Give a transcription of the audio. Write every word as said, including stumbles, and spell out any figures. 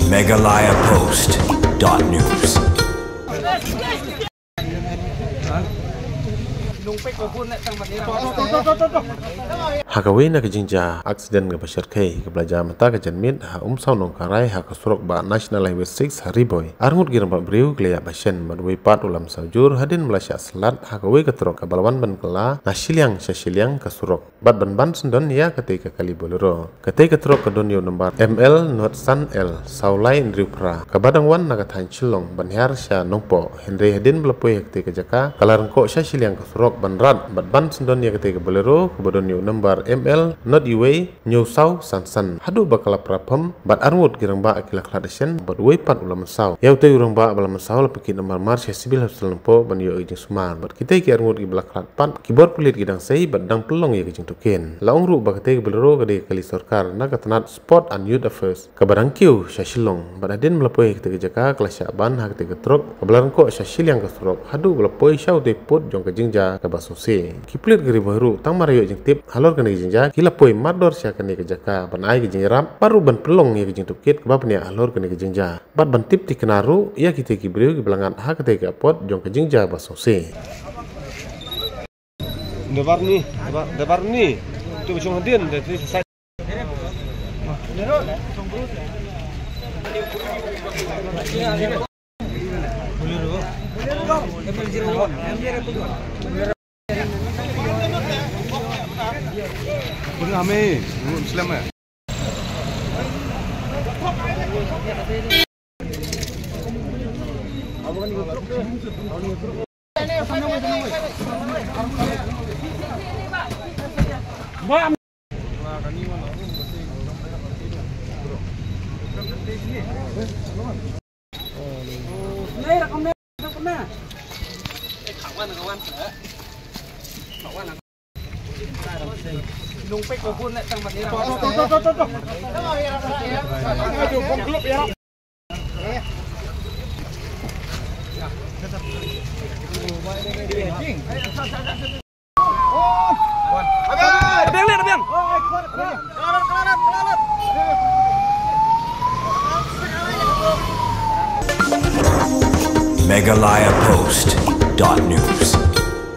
Meghalaya Post dot news. Ha kawei na ka jingjia aksiden kaba shyrkhei kaba la jia mynta ka janmiet ha Umsaw Nongkharai ha ka surok ba National Highway six ha Ri Bhoi, arngut ki rangbah briew ki la ïap bashen bad uwei pat u la mynsaw jur hadien ba la shah slad ha kawei ka trok kaba la wan ban kylla na shiliang sha shiliang ka surok bad ban ban syndon ïa katei ka kali Bolero. Katei ka trok ka don ïa u nombar M L not san L saw lai hynriew phra, kaba dang wan na ka thaiñ Shillong ban hiar sha Nongpoh, hynrei hadien ba la poi ha katei ka jaka ka la ryngkoh sha shiliang ka surok ban rat bad ban syndon ïa katei ka Bolero kaba don ïa u nombar M L not uwei hynñiew saw san san, haduh ba ka la pra phom bad arngut ki rangbah ki la khlad shen bad uwei pat u la mynsaw. Ïa utei u rangbah ba la mynsaw la pynkit namar mar sha Civil Hospital Nongpoh ban ïoh ïa ka jingsumar bad kitei ki arngut kiba la khlad pat ki bor pulit ki dang sei bad dang pynlong ïa ka jingtohkit. La ong ruh ba katei ka Bolero ka dei ka kali sorkar na ka tnat Sport and Youth Affairs kaba dang kiew sha Shillong bad hadien ba la poi ha katei ka jaka ka la shah ban ha katei ka trok kaba la ryngkoh sha shiliang ka surok haduh ba la poi sha utei pud jong ka jingjia kaba sngewsih. Ki pulit ka Ri Bhoi ruh tang mar ïoh jingtip halor kane ka jingjia ki la poi mardor sha kane ka jaka ban ai ka jingïarap bad ruh ban pynlong ïa ka jingtohkit kaba pynïaid halor kane ka jingjia bad ban tip thikna ruh ïa kitei ki briew kiba la ngat ha katei ka apot jong ka jingjia ba sngewsih. Dabar ni, dabar, dabar ni. Tu bachung hadien, da tu sa. Kami, Muslim ya. Meghalaya Post dot news.